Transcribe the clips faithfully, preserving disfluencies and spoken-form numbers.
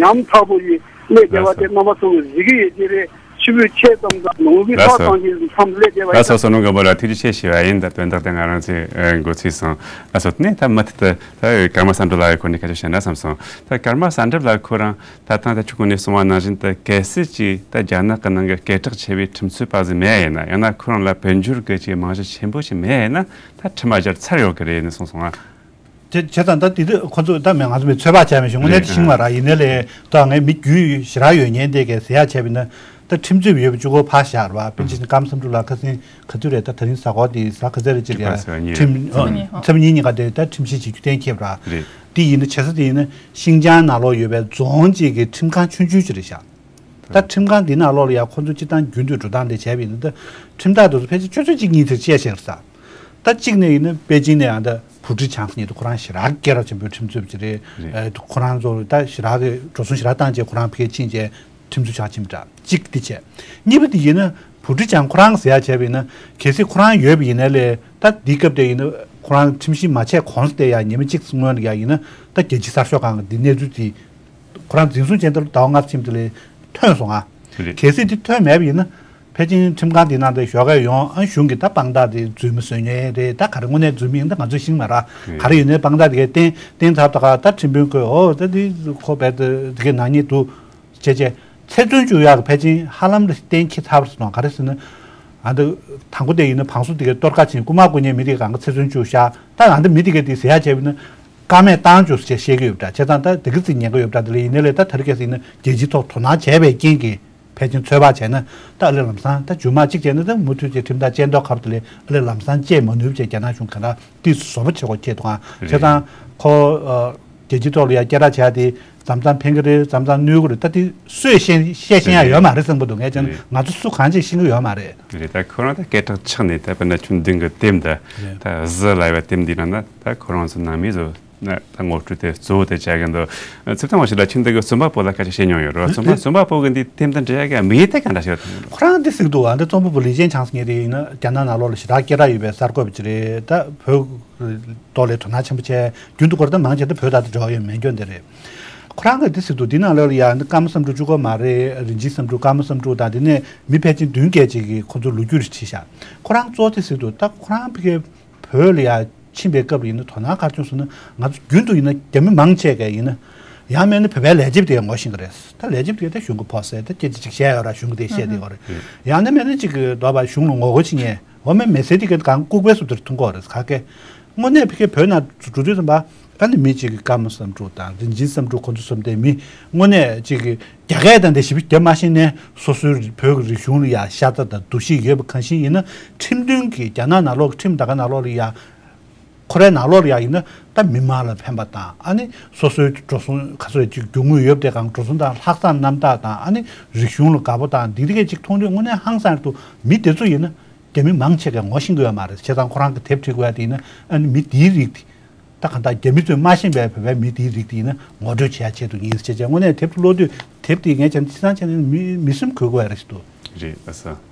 ཉམ་ཐག་པོ་ཡིས་སླེབས་བསྡད་པ་དེ་རྣམ་པ་ཚོ་གིས་གཟིགས་ཀྱི་ཡོད་ཀྱི་རེད། ཕྱི་བོད་ཆས་ཙམ་དང་ནང་བོད་ལགས་ཐོག་སོ། སང་གི་མཚམས་སླེབས་བསྡད་པ་ལགས་ཡིན་སོ། ན། བསོད་ནམས་མགོན་པོ་ལགས་ཐུགས་རྗེ་ཆེ་ཞུ་བ་ཡིན། ད་དོན་དག་དེ་ང་རང་ཚོས་ཨ་འགོ་ཚུགས་སོང་། ལགས་སོ། དེ་ནས་ད་མུ་མཐུད་དུ་ད་ཀརྨ་བསམ་གྲུབ་ལགས་ཀྱི་སྐོར་ནས་སྐད་ཆ་བཤད་ན་བསམ་སོང་། ད་ཀརྨ་བསམ་གྲུབ་ལགས་ཁོ་རང་ད་ཐེངས་ད་ཁྱོད་ཀུན་ནས་གསུངས་པ་ནང་བཞིན་དུ་གལ་སྲིད་ཅིག་ད་རྒྱ་ནག་གི་ནང་གི་སྐད་གྲགས་ཆེ་བའི་ཁྲིམས་རྩོད་པ་ཟིག་མེད་ཡིན་ན། ཡང་ན་ཁོ་རང་ལ་བོད་འགྱུར་གྱི་ཅིག་རྨང་གཞི་ཆེན་པོ་ཞིག་མེད་ཡིན་ན། ད་ཁྲིམས་མ་སྦྱར་ཚར་ཡོད་ཀྱི་རེད་ནས་གསུངས་སོང་ང་། དེ་བྱས་ཙང་ད་དེ་དུས་ཁོ་ཚོས་ད་མེད་ང་ཚོ་མི་ཚོད་དཔག་བྱས་མེད་བྱུང་། དངོས་གནས་དེ་ཤེས་མ་རེད། ཡིན་ནའི་ལས་ད་ངས་མི་རྒྱུས་ཞེ་དྲག་ཡོད་མཁན་དེ་གས་ཟེར་ཡག་བྱས་པ་ཡིན་ན། ད་ཁྲིམས་རྩོད་པ་ཡོད་པ་གཅིག་པོ་ཕར་བཞག་རེད་པ། དཔེར་ན་ཆ་བཞག་ན་ཀརྨ་བསམ་གྲུབ་ལགས་ཁ་སང་ག་དུས་རེད། ད་དེ་རིང་གཟའ་འཁོར་དེ་གཟའ་ག་ཚོད་རེད། གཅིག་རེད། ད་ཁྲིམས་ཨ་ཚེས་གཉིས། ཚེས་གཉིས་ཉིན་ཀ་དེ་ད་ཁྲིམས་ཞིབ་བྱེད་རྒྱུ་གཏན་འཁེལ་རེད། རེད། དེ་ཡིན་ན་བྱེད་ས་དེ་ཡིན་ན་ཤིང་ཅང་ནང་ལོགས་ཡོད་པའི་རྫོང་གཅིག་གི་ཁྲིམས་ཁང་ཆུང་ཆུང་ཅིག་རེད་ཤག་ད་ཁྲིམས་ཁང་འདི་ནང་ལོགས་ལ་ཡང་ཁོ་ཚོ་སྤྱིར་བཏང་རྒྱུན་དུ་འགྲོ་སྟངས་དེ་བྱས་པ་ཡིན་ན། ད་ཁྲིམས་ཐག་དེ་ཚོ་ཕལ་ཆེར་ཆུ་ཚོད་གཅིག་གཉིས་དེར་བཅད་བཞག་རེད་ས། ད་གཅིག་ནས་ཡིན་ན་པེ་ཅིང་ནས་ཡང་ད་བུ་ཁྲི་ཆང་ཟེར་མཁན་དེ་ཁོ་རང་ཞེ་དྲག་སྐད་གྲགས་ཆེན་པོའི་ཁྲིམས་རྩོད་པ་ཅིག་རེད། རེད། ཨ་ཁོ་རང་ཚོ་ད་ཞེ་དྲག་གི་འགྲོ་སོང་ཞེ་དྲག་བཏང་བྱས་ཁོ་རང་ཕ་གིར་ཕྱིན་བྱས་ཁྲིམས་རྩོད་ཆགས་ཕྱིན་པ་འདྲ། གཅིག་དེ་བྱས། གཉིས་པ་དེ་ཡིན་ན་བུ་ཁྲི་ཆང་ཁོ་རང་ཟེར་ཡག་བྱས་པ་ཡིན་ན། གལ་སྲིད་ཁོ་རང་ཡོད་པ་ཡིན་ནའི་ལས་ད་འདི་སྐབས་དེ་ཡིན་ན་ཁོ་རང་ཁྲིམས་ཞིབ་མ་བྱས་གོང་ས་དེ་ཡང་ཉི་མ་གཅིག་སྔོན་ལ་ཡང་ཡིན་ན་ད་རྒྱལ་སྤྱིའི་གསར་ཤོག་ཁག་གི་འདི་གནས་ཚུལ་དེ། ཁོ་རང་འཛིན་བཟུང་བྱས་འདིར་ཟླ་བ་ལྔ་ཙམ་དེ་ལས་ཐོན་སོང་ང་། རེད། གལ་སྲིད་འདི་ཐོན་མེད་པ་ཡིན་ན། ཕལ་ཆེར་ཁྲིམས་ཁང་འདི་ནང་དུ་ཞོགས་ཀས་ཡོང་ཨ་གཞུང་གི་ད་དཔང་རྟགས་དེ་རྫུན་མ་བཟོ་མཁན་རེད། ད་ག་རེ་དངོས་གནས་རྫུན་མ་ཡིན་ད་ང་ཚོས་ཤེས་མ་རེད། རེད། ག་རེ་ཡོད་ནའི་དཔང་རྟགས་དེ་གས་བསྟན་བསྟན་ཚར་ད་ག་ད་ཁྲིམས་དཔོན་ཁོས་ཨོ་ད་འདི་ཁོ་བས་དེ་གས་ནག་ཉེས་འདུག་བྱས་བྱས་ཚེ་བཙོན་བཅུག་ཡག་གི་ཕལ་ཆེར་ཧ་ལམ་ལ་གཏན་འཁེལ་ཚར་བ་ཟེར་དང་། ག་རེ་ཟེར་ན། ཨ་ད་དང་པོ་དེ་ཡིན་ན་བང་སོ་དེ་གས་གཏོར་ཁ་ཕྱིན་རྐུ་མ་རྐུ་མཁན་མི་དེ་གང་ག་ཚེ་བཙོན་བཅུག་ཤག་ད་ཨ་ད་མི་དེ་གས་དེ་ཟེར་ཡག་བྱས་པ་ཡིན་ན། ཀ་མད་བཏང་བཅུག་ཟེར་བཤད་ཀྱི་ཡོད་པ་འདྲ། བྱས་ཙང་ད་དེ་ག་ཚིག་ཉན་གྱི་ཡོད་པ་འདྲ། དེ་ལས་ཡིན་ནའི་ལས་ད་དེ་རིང་ཁ་སང་ཡིན་ན་རྒྱལ་སྤྱིའི་ཐོག་དོ་སྣང་བྱས་པའི་རྐྱེན་གྱིས་ཕལ་ཆེར་ཚོད་དཔག་བྱས་ན་ད་ཨ་ལེ་ལམ་སང་ད་རྒྱུ་མ་གཅིག་བྱས་ན་ད་མུ་མཐུད་ཀྱི་ཁྲིམས་ཐག་བཅད་མདོག་ཁ་པོ་དེ་ལས་ཨ་ལེ་ལམ་སང་བཅད་མ་ནུས་བྱས་རྒྱ་ནག་གཞུང་ག་ད་ཏིས་བཟོ་པོ་བྱེད་དགོས་ཁེལ་འདུག་ཨ། བྱས་ཙང་ཁོ་ཨ་རྒྱལ་སྤྱིའི་ཐོག་ལ་ཡ་སྐད་གྲགས་བྱས་ཏེ་མཚམས་མཚམས་ཕན་གྱི་རེད། མཚམས་མཚམས་གནོད་ཀྱི་རེད། ད་དེ་སུས་ཤེས་ཤེས་ཤེས་ཡ་ཡོད་མ་རེད་བསམ་གྱི་འདུག་ངས་བྱས་ན་ང་ཚོ་སུ་གང་ཅིག་ཤེས་ཀྱི་ཡོད་མ་རེད། རེད། ད་ཁོ་རང་ད་སྐད་གྲགས་ཆགས་ནས་ད་དཔེར་ན་ཁྱོན་བསྡོམས་ཀྱི་དེབ་འདི་ད་གཟི་ལབ་པའི་དེབ་འདི་ནང་ན་ད་ཁོ་རང་ཚོ་ནང་མི་ཚོ་ད་ངོ་སྤྲོད་དེ་གཙོ་བོ་དེ་བྱ་གི་འདུག་ཚེ་བརྟན་དབང་ཕྱུག་ལགས་ཁྱོད་འདི་གི་རྩོམ་པ་པོ་ལ་སྐད་ཆ་བཤད་མྱོང་ཡོད་རེད། རྩོམ་པ་རྩོམ་པ་པོ་གི་འདི་དེབ་འདི་འབྲི་ཡ་གི་དམིགས་ཡུལ་དེ་གང་འདྲ་ཞིག་ཡོད་དམ། ཁོ་རང་འདི་ཟེར་གི་འདུག་ཨ་འདི་རྩོམ་པ་པོ་ལི་ཅན་ཆང་ཟེར་མཁན་དེ་ཡིན་ན་རྒྱ་ནག་ནང་ལོགས་ལ་ཞེ་དྲག་སྐད་གྲགས་ཡོད་པའི་གསར་འགོད་པ་ཅིག་རེད། ད་བོད་ཐོག་ལ་དོ་སྣང་ཆེན་པོ་བྱས། རྒྱུན་དུ་སྐོར་ད་མང་ཆེ་ད་བོད་དང་དེ་འབྲེལ་བ་ཡོད་མེད་སྐྱོན་དེ་རེད། ཁོ་རང་གིས་འདི་ཟེར་འདུག་འདི་ནང་ལོགས་ལ་ཡ་འདི་ཀརྨ་བསམ་འགྲུབ་གཅིག་པོ་མ་རེད། རིན་ཆེན་བསམ་འགྲུབ། ཀརྨ་བསམ་འགྲུབ་དང་དེ་ནས་མི་ཕལ་ཆེར་བདུན་བརྒྱད་ཅིག་གིས་ཁོ་ཚོ་ལོ་རྒྱུས་རེ་བྲིས་ཤག་ཁོ་རང་གཙོ་བོ་དེ་ཟེར་འདུག་ད་ཁོ་རང་ཕ་གིར་བོད་ལ་ཡ་ཕྱིན་པའི་སྐབས་ལ་ཡིན་ན་དོ་སྣང་ག་རེ་བྱུང་ཟེར་ན། ང་ཚོ་རྒྱུན་དུ་ཡིན་ན་རྒྱ་མི་མང་ཆེ་གས་ཡིན་ན་ཡང་མིན་ན་བོད་པའི་ལས་བྱེད་དེ་ངོ་ཤེས་ཀྱི་རེད། ད་ལས་བྱེད་དེ་ད་གཞུང་གི་ཕོགས་ཟེར་ད་སྐད་ཆ་ཅིག་བཤད་ཡོད་ར་གཞུང་གི་དེ་བཤད་དེ་ཡོད་རེད། ཡང་ན་མིན་ན་ཅིག་གི་འདོད་པ་གཞུང་ལ་ངོ་རྒོལ་བྱེད་མཁན། འོ་མ་མི་སེར་དེ་གའི་གང་ལྐུགས་པའི་བཟོ་འདྲ་མཐོང་གི་ཡོད་རེད། ག་གེ་དངོས་གནས་ཕ་གིའི་བོད་ནང་འགྲོ་དུས་ཙམ་པ་ཨ་ནི་མི་གཅིག་གིས་ཀརྨ་བསམ་འགྲུབ་དང་རིན་ཆེན་བསམ་འགྲུབ་ཁོང་ཚོ་གསུམ་དེ་མི་དངོས་གནས་གཅིག་གིས་རྒྱ་སྐད་དང་དེ་ཞིབ་རྒྱབ་མ་ཤེས་ནས་སོ་སོའི་བོད་ཀྱི་རིག་གཞུང་ལ་ཡ་ཤ་ཚ་དང་འདུ་ཤེས་ཡོད་པ་གང་ཞིག་ཡིན་ན། ཁྲིམས་མཐུན་གྱི་རྒྱ་ནག་ནང་ལོགས་ཀྱི་ཁྲིམས་ད་ག་ནང་ལོགས་ལ་ཡ་ཁོ་རའི་ནང་ལོགས་ལ་ཡ་ཡིན་ན་ད་མི་མང་ལ་ཕན་པ་དང་ཨ་ནི་སོ་སོའི་འགྲོ་སོང་ག་ཚོད་ཅིག་རྒྱུ་དངོས་ཡོད་པ་དེ་གང་འགྲོ་སོང་དང་ལྷག་བསམ་རྣམ་དག་དང་ཨ་ནི་རིག་གཞུང་ལ་དགའ་པོ་དང་འདི་འདི་གས་ཅིག་མཐོང་དུས་དངོས་གནས་ཧང་སངས་འདུག་མི་དེ་ཚོ་ཡིན་ན། རྒྱ་མི་མང་ཆེ་གས་ངོ་ཤེས་ཀྱི་ཡོད་མ་རེད། བྱས་ཙང་ཁོ་རང་གི་དེབ་བྲིས་དགོས་ཡ་དེ་ཡིན་ན་ཨ་ནི་མི་དེའི་རིགས་དེ། ད་གང་ལྟར་རྒྱ་མི་ཚོས་མ་ཤེས་པའི་བོད་པའི་མི་དེའི་རིགས་དེ་ཡིན་ན་ངོ་སྤྲོད་བྱེད་ཡ་ཆེད་དུ་ཡིན་ཟེར་བྱས་བྱས་དངོས་གནས་དེབ་ཀློག་དུས་དེབ་དེ་ངས་བྱས་ན་ཅི་ཙང་བྱས་ན་མི་མི་སེམས་འགུལ་དགོས་ཡ་རེད་ཟེར་འདུག་རེད་ཨ་ས། དེ་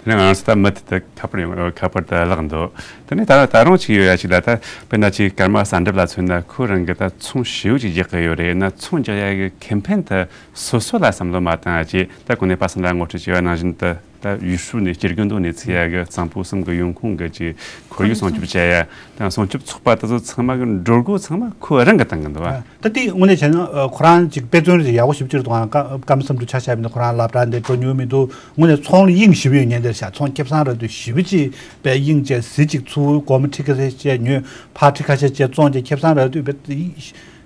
ནས་ང་རང་ཚོ་ད་མུ་མཐུད་དུ་ཁ་པར་ཡོང་ཁ་པར་དུ་བརླག་འདུག་དེ་ནས་ད་ད་རུང་ཅིག་ཡོད་ཡ་ཅིག་ལ་ད་དཔེར་ན་ཅིག་ཀརྨ་བསམ་གྲུབ་ལ་མཚོན་ན་ཁོ་རང་གིས་ད་ཚོང་ཞེ་པོ་ཅིག་རྒྱག་གི་ཡོད་རེད། ཡིན་ན་ཚོང་རྒྱག་ཡ་གི་ཁེ་ཕན་དེ་སོ་སོ་ལ་བསམ་བློ་མ་བཏང་ཡ་ཅིག་ད་གོང་ནས་པ་སངས་ལ་ངོ་སྤྲོད་བྱས་པ་ནང་བཞིན་དུ། ད་ཡུས་ཧྲུའུ་ནས་སྐྱེ་རྒུ་མདོ་ནས་ཚུར་ཡ་གི་གཙང་པོ་གསུམ་གྱི་ཡོང་ཁུངས་ཀྱི་ཅིག་ཁོར་ཡུག་སྲུང་སྐྱོབ་བྱ་ཡ་དང་སྲུང་སྐྱོབ་ཚོགས་པ་དེ་ཚོ་ཚང་མ་གི་འགྲོ་སྒོ་ཚང་མ་ཁོ་རང་གིས་བཏང་གི་འདུག་བ། ད་དེ་དངོས་གནས་བྱས་ན་ཁོ་རང་ཅིག་དཔེ་མཚོན་རེ་ཡག་པོ་ཞེ་པོ་ཅིག་རེད་འདུག་ཨ་ཀ་ཀརྨ་བསམ་གྲུབ་ཆ་བཞག་པ་ཡིན་ན་ཁོ་རང་སློབ་གྲྭ་འདི་འགྲོ་མྱོང་མི་འདུག་དངོས་གནས་ཚོང་ལ་དབྱིངས་ཞེ་པོ་ཡོད་མཁན་དེ་རེད་ཤག་ཚོང་ཁེ་བཟང་རག་དུས་ཞེ་པོ་ཅིག་པའི་དབྱིངས་བྱས་གཟི་ཅིག་འཚུབ་སྒོར་མོ་ཁྲི་ཁ་ཤས་བཅད་ཉོས་ཕར་ཁྲི་ཁ་ཤས་བཅད་བཙོང་བྱས་ཁེ་བཟང་རག་དུས་པའི།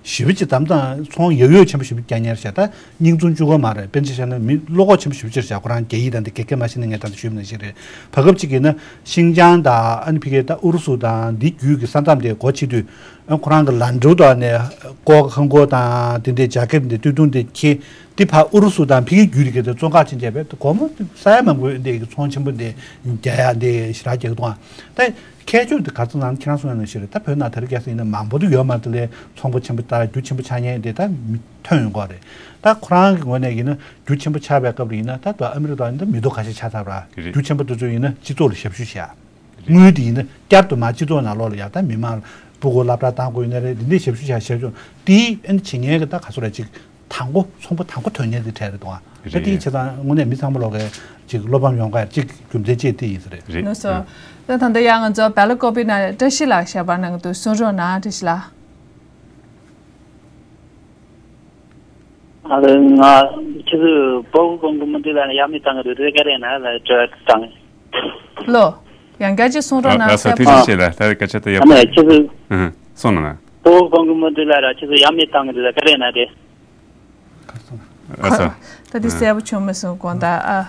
ཞེ་པོ་ཅིག་དམ་དང་ཚོང་ཡག་ཡོད་ཆེན་པོ་ཞེ་པོ་རྒྱག་མཁན་རེད་ཤག་ད་སྙིང་རྩོམ་བཅུག་གི་མ་རེད། དཔེར་ན་ཆ་བཞག་ན་མི་བློ་ཁོག་ཆེན་པོ་ཞེ་པོ་ཅིག་རེད་ཤག་ཁོ་རང་རྒྱ་ཡིག་དང་དེ་ག་ག་མ་ཤེས་ན་ངས་ད་ལྟ་ཞུས་པ་ནང་བཞིན་རེད། བར་སྐབས་ཅིག་ཡིན་ན་ཤིང་ཅང་དང་ཨ་ནི་ཕ་གི་ད་ཨུ་རུ་སུ་དང་འདི་བརྒྱུད་ཀྱི་ས་མཚམས་དེ་སྒོ་ཕྱེ་དུས་ཨ་ཁོ་རང་གི་ལན་ཀྲུའུ་དང་ནས་ཀོ་ཁང་ཀོ་དང་དེ་འདྲའི་ཇ་ཀེབ་འདི་སྟོད་ཐུང་འདི་ཁྱེར་དེ་ཕར་ཨུ་རུ་སུ་དང་ཕ་གི་བརྒྱུད་དེ་གི་དེ་བཙོང་ཁ་ཕྱིན་བྱས་པས་སྒོར་མོ་ས་ཡ་མང་པོ་འདི་གི་ཚོང་ཆེན་པོ་འདི་རྒྱག་ཡ་འདི་ཞེ་དྲག་རྒྱག་གི་འདུག་ཨ་ད། ཁྱད་ཆོས་དེ་ག་ཚོད་ནང་ཁྱེད་རང་གསུངས་ཡ་ནང་བཞིན་རེད། ད་བོད་ནང་དེ་རིང་ཁ་སང་ཡིན་ན་མང་པོ་དུ་ཡོད་མ་རེད་དེ་ལས་ཚོང་པ་ཆེན་པོ་དང་རྒྱུ་ཆེན་པོ་ཆགས་མཁན་དེ་ད་མི་ཐོན་ཡོང་གི་རེད། ད་ཁོ་རང་གི་ངོས་ནས་ཡིན་ན་རྒྱུ་ཆེན་པོ་ཆགས་པའི་སྐབས་རེད་ཡིན་ན་ད་དུང་ཨ་མི་རི་ཀ་ཡིན་ན་མི་ཐོག་ཁ་ཤས་ཆགས་ཚར་བ་རེད། རྒྱུ་ཆེན་པོ་དེ་ཚོ་ཡིན་ན་སྤྱི་ཚོགས་ལ་ཞབས་ཞུ་བྱས། དངུལ་དེ་ཡིན་ན་བསྐྱར་དུ་མར་སྤྱི་ཚོགས་ནང་ལོགས་ལ་ཡ་ད་མི་མང་ལ་སྤུ་གུ་སློབ་གྲྭ་བཏང་དགོས་ཡིན་ན་རེད། འདི་འདྲའི་ཞབས་ཞུ་བྱས་ཞབས་ཞུ་དེ་ཨ་ནི་བྱེད་མཁན་གི་ད་ག་ཚོད་རེད་ཅིག་དང་པོ་ཚོང་པ་དང་པོ་ཐོན་མཁན་དེ་གྲས་རེད་འདུག་ཨ། ད་དེའི་རེད། བྱས་ཙང་དངོས་གནས་མི་ཚང་མ་ལོག་གི་ཅིག་བློ་ཕམ་ཡོང་ག་ཅིག་རྒྱུ་མཚན་ཅིག་དེ་ཡིན་ས་རེད། རེད། ལགས་སོ། ད་ད་ལྟ་ཡང་ང་ཚོ་བེ་ལ་ཀོ་པི་ནས་བཀྲ་ཤིས་ལགས་ཞལ་པར་གནང་གི་འདུག་གསུང་རོགས་གནང་། བཀྲ་ཤིས་ལགས། ཨ་ལེ། ང་ཁྱེད་ཚོས་བོད་ཀྱི་གོང་གི་མི་འདུག་ལ་ཡ་མི་བཏང་གི་འདུག་དེ་ག་རེ་ན་ལ་དྲི་བ་བཏང་། ལོ། ཡང་བསྐྱར་ཅིག་གསུང་རོགས་གནང་། ལགས་སོ། ཐུགས་རྗེ་ཆེ་ལགས། ད་སྐད་ཆ་དེ་ཡག་པོ། ཨ་མ་ཁྱེད་ཚོས། ཨུ་ཧུ། གསུང་གནང་། བོད་ཀྱི་གོང་གི་མི་འདུག་ལ་ར་ཁྱེད་ཚོས་ཡ་མི་བཏང་གི་འདུག་ལ་ག་རེ་ན་དེ། ཨ་ཙི། ད་དེ་གསལ་པོ་བྱུང་མི་སོང་། དགོངས་དག་ཨ།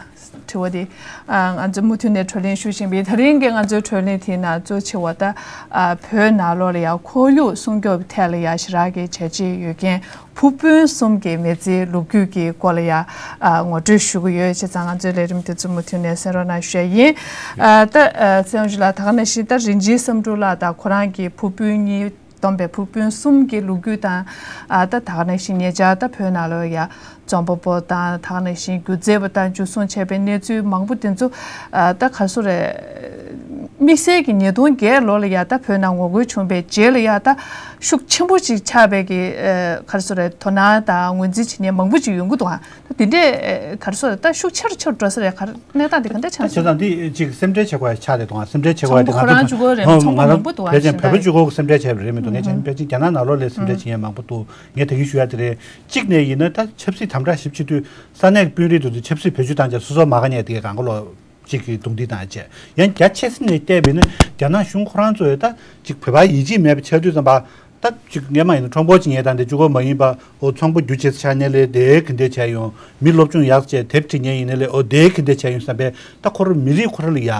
དྲི་བ་དེ། ཨ། ང་ཚོ་མུ་མཐུད་ནས་གྲོས་གླེང་ཞུ་བཞིན་པའི་ད་རིང་གི་ང་ཚོའི་གྲོས་གླེང་དེའི་ནང་གཙོ་ཆེ་བ་ད། ཨ། བོད་ནང་ལོགས་ལ་ཡང་ཁོར་ཡུག་སྲུང་སྐྱོབ་ཐད་ལ་ཡང་ཞེ་དྲག་གི་བྱས་རྗེས་ཡོད་མཁན་བུ་སྤུན་གསུམ་གྱི་མི་ཚེའི་ལོ་རྒྱུས་ཀྱི་སྐོར་ལ་ཡང་། ཨ། ངོ་སྤྲོད་ཞུ་གི་ཡོད། བྱས་ཙང་ང་ཚོའི་ལས་རིམ་དེ་ཚོ་མུ་མཐུད་ནས་གསན་རོགས་གནང་ཞུ་ཡ་ཡིན། ཨ། ད། ཨ། སྲིད་སྐྱོང་མཆོག་ལགས། ད་ག་ནང་བཞིན་ད་རིན་ཆེན་བསམ་གྲུབ་ལགས་དང་ཁོ་རང་གི་བུ་སྤུན་གཉིས། བསྡོམས་པའི་བུ་སྤུན་གསུམ་གྱི་ལོ་རྒྱུས་དང་། ཨ། ད་ད་ག་ནང་བཞིན་ཉེ་ཆར་ད་བོད་ནང་ལོགས་ཡ་རྩོམ་པ་པོ་དང་ད་ག་ནང་བཞིན་སྒྱུ་རྩལ་པ་དང་འཇུ་བཟུང་བྱས་པའི་གནས་ཚུལ་མང་པོ་དེ་ཚོ། ཨ། ད་ག་རེ་ཟེར་དགོས་རེད། དམིགས་བསལ་གྱི་ཉིས་སྟོང་བརྒྱད་ལོ་ལ་ཡ་ད་བོད་ནང་ངོ་རྒོལ་བྱུང་བའི་རྗེས་ལ་ཡ་ད་ཤུགས་ཆེན་པོ་ཅིག་ཆགས་པའི་གི། ཨ། ག་རེ་ཟེར་དགོས་རེད། དོ་སྣང་དང་ངོས་འཛིན་བྱེད་མཁན་མང་པོ་ཅིག་ཡོང་གི་འདུག་ཨ། ད་དེ་འདྲས་ག་རེ་ཟེར་དགོས་རེད། ད་ཤུགས་ཆེ་རུ་ཆེ་རུ་འགྲོ་ས་རེད། ག་རེ། གནས་སྟངས་དེ་ག་འདྲ་ཆགས་སོང་། བྱས་ཙང་དེ་ཅིག་སེམས་ཁྲལ་བྱེད་དགོས་ཡ་ཆགས་རེད་དང་། སེམས་ཁྲལ་བྱེད་དགོས་ཡ་དེ་ཚོང་པ་ཁོ་རང་གཅིག་པོ་རེད། ང་ཚོ་ཚོང་པ་མང་པོ་འདུག་ཕལ་ཆེར་བོད་པ་གཅིག་པོ་སེམས་ཁྲལ་བྱས་པ་རེད་མི་འདུག་ངས་བྱས་ན་ཕལ་ཆེར་རྒྱ་ནག་ནང་ལོགས་ལ་སེམས་ཁྲལ་བྱེད་མཁན་མང་པོ་འདུག་ངས་ད་གིན་ཞུ་ཡ་དེ་རེད། གཅིག་ནས་ཡིན་ན་ད་ཆབ་སྲིད་དམ་དྲག་ཞིབ་བྱེད་དུས་ས་གནས་ཀྱི་དཔོན་རིགས་དེ་ཚོ་ཆབ་སྲིད་བེད་སྤྱོད་བཏང་བྱས་སོ་སོ་མ་དགའ་མཁན་དེ་གང་ག་ལོག་གཅིག་གི་རྡུང་རྡེག་བཏང་བྱས། ཡང་རྒྱ་ཆེ་ས་ནས་བལྟས་པ་ཡིན་ན་རྒྱ་ནག་གཞུང་ཁོ་རང་ཚོས་ད་གཅིག་བོད་པ་ཡིད་ཆེས་མེད་པ་ཆགས་དུས་ཙམ་པ། ད་ཅིག་སྔས་མ་ཡིན་ན་ཁྲོམ་སྐོར་ཅིག་ཉལ་དང་དེ་གཅིག་པོ་མ་ཡིན་པ། ཨོ་ཚོང་པ་རྒྱུ་ཆེ་ས་ཆགས་ནས་ལས་དེ་ག་འདྲས་བྱས་ཡོང་། མི་སློབ་སྦྱོང་ཡག་བྱས་དེབ་ཁྲིད་མཁན་ཡིན་ནའི་ལས་ཨོ་དེ་ག་འདྲས་བྱས་ཡོང་བསམ་པས། ད་ཁོ་རང་མི་རིགས་ཁོ་རང་ལ་ཡ་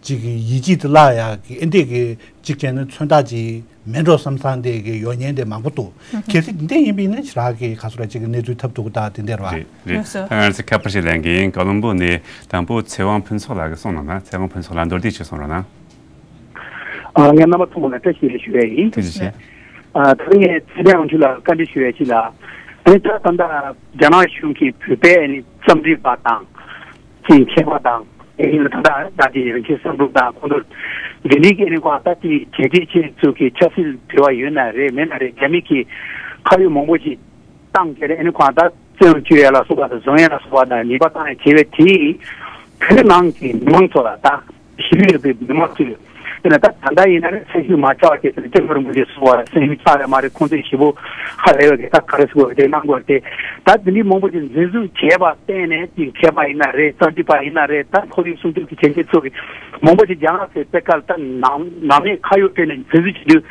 ཅིག་ཡིད་ཆེས་དེ་བརླག་ཡ་གི་ཨེ་འདྲས་གི་ཅིག་བྱས་ན་མཚོན་རྟགས་ཅིག་མེད་འགྲོ་བསམ་བསམ་དེ་གི་ཡོང་མཁན་དེ་མང་པོ་འདུག་གལ་སྲིད་འདི་འདྲས་ཡིན་པ་ཡིན་ན་ཞེ་དྲག་གི་ག་ཚོད་ར་ཅིག་གི་གནས་ཚུལ་ཐབས་སྡུག་གི་ད་དེ་འདྲས་རེད་བ། རེད་རེད། ལགས་སོ། ད་ང་ཚོ་ཁ་པར་ཞིག་ལེན་གི་ཡིན། ཀ་ལོན་པོ་ནས་དང་པོ་ཚེ་དབང་ཕུན་ཚོགས་ལགས་ཀྱིས་གསུངས་གནང་ན། ཚེ་དབང་ཕུན་ཚོགས་ལགས་མདོར་བསྡུས་ཅིག་གསུང་རོགས་གནང་། ཨ། ངས་རྣམ་པ་ཚོ་ལ་བཀྲ་ཤིས་བདེ་ལེགས་ཞུ་ཡས་ཡིན། ཐུགས་རྗེ་ཆེ། ཨ། ད་རིང་ངས་ཚེ་བརྟན་དབང་ཕྱུག་ལ་བཀའ་འདྲི་ཞུ་ཡས་ཅིག་ལ། ཨ་ནི་ད་ད་ལྟ་རྒྱ་ནག་གཞུང་གིས་བོད་པའི་ཨ་ནི་རྩོམ་སྒྲིག་པ་དང་། ཅིག་མཁས་པ་དང་། ཨ་ནི་ད་ལྟ་ད་ཅིག་རིན་ཆེན་བསམ་གྲུབ་དང་ཁོང་ཚོ་འདི་འདྲའི་ཨ་ནི་ཁོང་ད་ཅིག་བྱས་རྗེས་ཆེ་ཚོ་གི་ཆབ་སྲིད་འབྲེལ་བ་ཡོད་ན་རེད་མེད་ན་རེད། རྒྱ་མི་གིས་ཁ་ཡོད་མང་པོ་ཞིག་བཏང་བྱས་ནས་ཨ་ནི་ཁོང་ད། བཙན་གཡེམ་བྱེད་ཡ་ལ་སོགས་པ་དང་བཟུང་ཡ་ལ་སོགས་པ་དང་ཉེས་པ་བཏང་ཡ་བྱས་པའི་དེས་བོད་ནང་གི་མི་མང་ཚོ་ལ་ད་ཞི་བདེ་ཡོད་པའི་མི་མང་ཚོས་དཔེར་ན་ད་ད་ལྟ་ཡིན་ན་རེད། སེམས་ཤུགས་མ་ཆག་པ་བྱས་ཏེ་སྐྱབས་མགོན་རིན་པོ་ཆེ་སོགས་པ་སེམས་ཤུགས་ཆག་ཡ་མ་རེད། ཁོང་ཚོས་ཞེ་པོ་ཧ་ལས་པ་གི་ད་ག་རེ་ཟེར་དགོས་རེད། དེ་གནང་དགོས་རེད། ད་དེ་འདྲའི་མང་པོ་ཅིག་འཛིན་བཟུང་བྱས་པ་བརྟེན་ནས་ཅིག་མཁས་པ་ཡིན་ན་རེད། རྩོམ་སྒྲིག་པ་ཡིན་ན་རེད། ད་ཁོར་ཡུག་སྲུང་སྐྱོབ་ཀྱི་བྱས་རྗེས་ཚོ་གི་མང་པོ་ཅིག་རྒྱ་ནག་ཚོའི་པེ་ཀ་ལ་ད་ནང་ནང་མེད་ཁ་གཡོག་སྤྲད་ནས་འཛིན་བཟུང་བྱེད་དུས་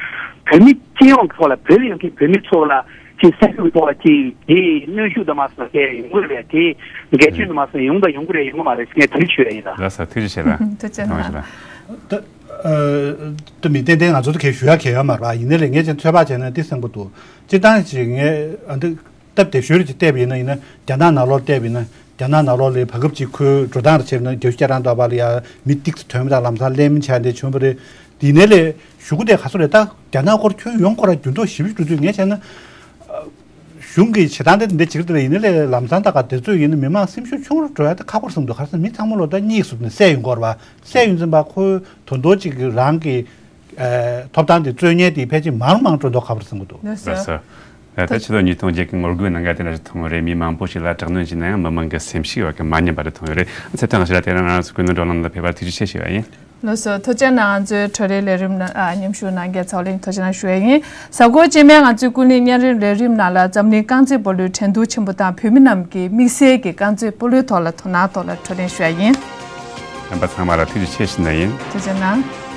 བོད་མི་སྤྱི་ཡོངས་ཐོག་ལ་བོད་ལ་ཡོད་མཁན་བོད་མི་ཚོ་ལ། ཅིག་སེམས་ཤུགས་གཏོང་བ་ཅིག་དེ་གནོན་ཤུགས་དུ་མ་སོང་གལ་ཡོང་གི་རེད། དེ་འགལ་རྐྱེན་དུ་མ་སོང་ཡོང་དང་ཡོང་གི་རེད་ཡོང་གི་མ་རེད་ཟེར་ངས་དེ་འདྲ་ཞུ་ཡ་ཡིན་ད། ལགས་སོ། ཐུགས་རྗེ་ཆེ་ལགས། ཐུགས་རྗེ་ཆེ་ལགས། ད་ཨ་ད་མི་ཏན་ཏན་ང་ཚོ་ད་གས་ཞུ་ཡ་གས་ཡོད་མ་རེད་པ། ཡིན་ནའི་ལས་ངས་ཅན་ཚོད་དཔག་བྱས་ན་འདི་གསལ་པོ་འདུག་སྤྱིར་བཏང་ཅིག་ངས་ཨ་འདི་སྟབས་བདེ་ཤོས་རེ་ཅིག་བལྟས་པ་ཡིན་ན་ཡིན་ན་རྒྱ་ནག་ནང་ལོགས་བལྟས་པ་ཡིན་ན་རྒྱ་ནག་ནང་ལོགས་ལ་བར་སྐབས་ཅིག་ཁོའི་འགྲོ་སྟངས་རེ་བྱས་པ་ན་རྒྱལ་སྤྱིའི་སྐད་གྲགས་འདྲ་པོ་ལ་ཡ་མི་ཏིག་ཙམ་ཐོན་མི་དང་ལམ་སང་གླེང་མི་ཆགས་འདི་བྱུང་བ་རེད། དེ་ནས་ལས་གཞུག་གུ་དེ་ག་ཚོད་རེད། ད་རྒྱ་ནག་སྐོར་ཁྱོན་ཡོངས་སྐོར་ལ་འགྱུར་ལྡོག་ཞེ་པོ་འགྲོ་དུས་ངས་བྱས་ན། གཞུང་གི་བྱེད་སྟངས་དེ་འདི་འཇིག་རྟེན་ཡིན་ན་ལས་ལམ་སང་ད་ག་དེ་ཚོད་ཡིན་ན་མི་མང་སེམས་ཤུགས་ཆུང་རུ་འགྲོ་ཡ་དེ་ཁག་པོ་རེད་བསམ་འདུག་ག་རེ་ཟེར་ན་མི་ཚང་མ་ལོ་ད་གཉིད་སུབ་ནས་བསད་ཡོང་གི་རེད་པ། བསད་ཡོང་ཙམ་པ་ཁོའི་དོན་དོ་གཅིག་གི་རང་གི་ཐོབ་ཐང་དེ་རྩོད་མཁན་དེ་ཕལ་ཆེར་མང་མང་འགྲོ་མདོག་ཁ་པོ་རེད་བསམ་གི་འདུག་ལགས་སོ། ད་ལྟ་ཕྱི་ལོ་ཉིས་སྟོང་བརྒྱད་ཀྱི་ངོ་རྒོལ་ནང་ག་དེ་འདྲ་ཞིག་མཐོང་གི་རེད། མི་མང་པོ་ཞིག་ལ་དྲག་གནོན་བྱས་ན་ཡང་མི་མང་གི་སེམས་ཤུགས་བ་གི་མ་ཉམས་པ་རེ་མཐོང་ཡོད་རེད། ཚེ་ཐང་ཞིག་ལ་དེ་རིང་ང་རང་ཚོ་ཀུན་གླེང་བགྲོ་གླེང་ལ་ཕེབས་པར་ཐུགས་རྗེ་ཆེ་ཞུ་བ་ཡིན། ལགས་སོ། ཐུགས་རྗེ་གནང་། ང་ཚོའི་གྲོས་རའི་ལས་རིམ་ནང་ཨ་མཉམ་ཞུགས་གནང་མཁན་ཚོ་ལ་ཐུགས་རྗེ་གནང་ཞུ་བ་ཡིན། གཟའ་འཁོར་རྗེས་མའི་ང་ཚོའི་ཀུན་གླེང་བརྙན་རིམ་ལས་རིམ་ནང་ལ་འཛམ་གླིང་རྐང་རྩེད་སྤོ་ལོའི་འགྲན་བསྡུར་ཆེན་པོ་དང་བོད་མི་རྣམས་ཀྱི་དམིགས་བསལ་གྱི་རྐང་རྩེད་སྤོ་ལོའི་ཐོག་ལ་དོ་སྣང་ཐོག་ལ་བགྲོ་གླེང་ཞུ་བ་ཡིན། རྣམ་པ་ཚང་མ་ལ་ཐུགས་རྗེ་ཆེ་ཞུ་ནི་ཡིན། ཐུགས་རྗེ་གནང་།